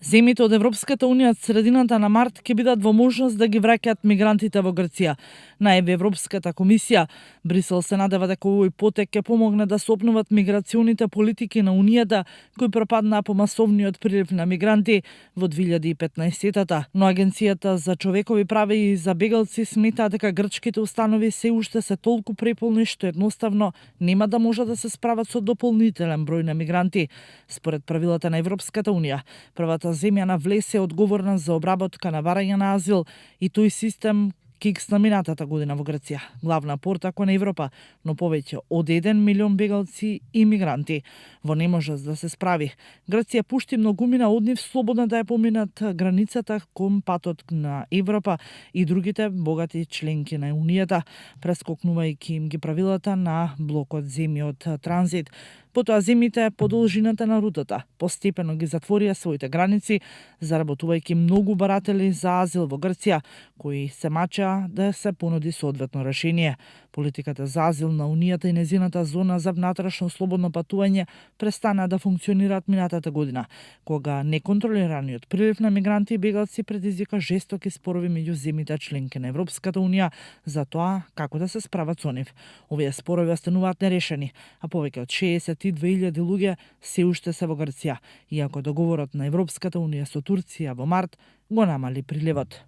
Земите од Европската унија од средината на март ќе бидат во можност да ги враќаат мигрантите во Грција. Најави Европската комисија. Брисел се надева дека овој потек ќе помогне да се обноват миграционите политики на Унијата, кои пропаднаа по масовниот прилив на мигранти во 2015-та. Но Агенцијата за човекови прави и за бегалци смета дека грчките установи се уште се толку преполни што едноставно нема да можат да се справат со дополнителен број на мигранти. Според правилата на Европската унија, првата земја на влез е одговорна за обработка на барање на азил и тој систем КИКС на минатата година во Грција, главна порта кон Европа, но повеќе од 1 милион бегалци и мигранти во неможност да се справи. Грција пушти многумина од нив слободно да ја поминат границата кон патот на Европа и другите богати членки на Унијата, прескокнувајќи им ги правилата на блокот земји од транзит. Потоа земјите по должината на рутата постепено ги затворија своите граници, заработувајќи многу баратели за азил во Грција, кои се мачеа да се понуди соодветно решение. Политиката за азил на Унијата и незината зона за внатрешно слободно патување престана да функционираат минатата година, кога неконтролираниот прилив на мигранти и бегалци предизвика жестоки спорови меѓу земјите членки на Европската унија за тоа како да се справат со нив. Овие спорови остануваат нерешени, а повеќе од 62.000 луѓе се уште се во Грција, иако договорот на Европската унија со Турција во март го намали приливот.